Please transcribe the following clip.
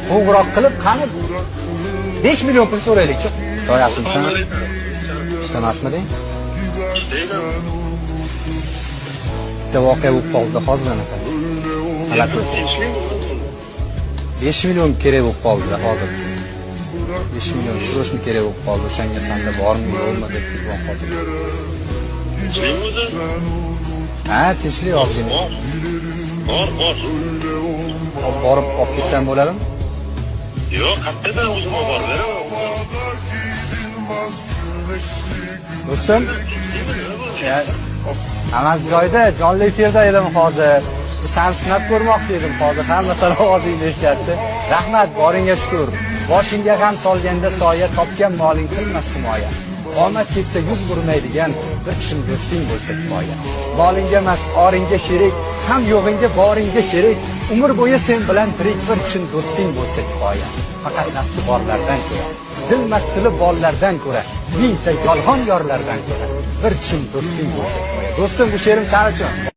Qo'ng'iroq qilib, qani 5 million pul so'raylikchi. Xudo yaxshimisan? Ishlamasmiding? Bitta voqea bo'lib qoldi hozir anaqa. 5 million kerak bo'lib qoldi hozir. 5 million срочно kerak bo'lib qoldi. O'shanga senda bormi, yo'qmi deb telefon qildim. Ha, tinchlik ozgina. Bor, bor. Olib borib olib ketsam bo'ladimi? Yo'q, qayerdan o'zim olib borib beraman. Do'stim, hammasi joyida, jonli efirda edim hozir. San sinab ko'rmoqchi edim hozir. Hamma sani ovozingni eshityapti. Rahmat, boringga shukr. Boshingga g'am solganda soya, topgan moling qilmas himoya. Omad ketsa yuz burmaydigan bir chin do'sting bo'lsa kifoya. Molingga emas, oringga sherik, ham yo'g'ingga boringga sherik. Umr bo'yi sen bilan tirik bir chin do'sting bo'lsa kifoya. Faqat nafsi borlardan ko'ra, dil mastili borlardan ko'ra, mingta yolg'on yorlardan ko'ra bir chin do'sting bo'lsa kifoya. Do'stim, bu she'rim sen uchun.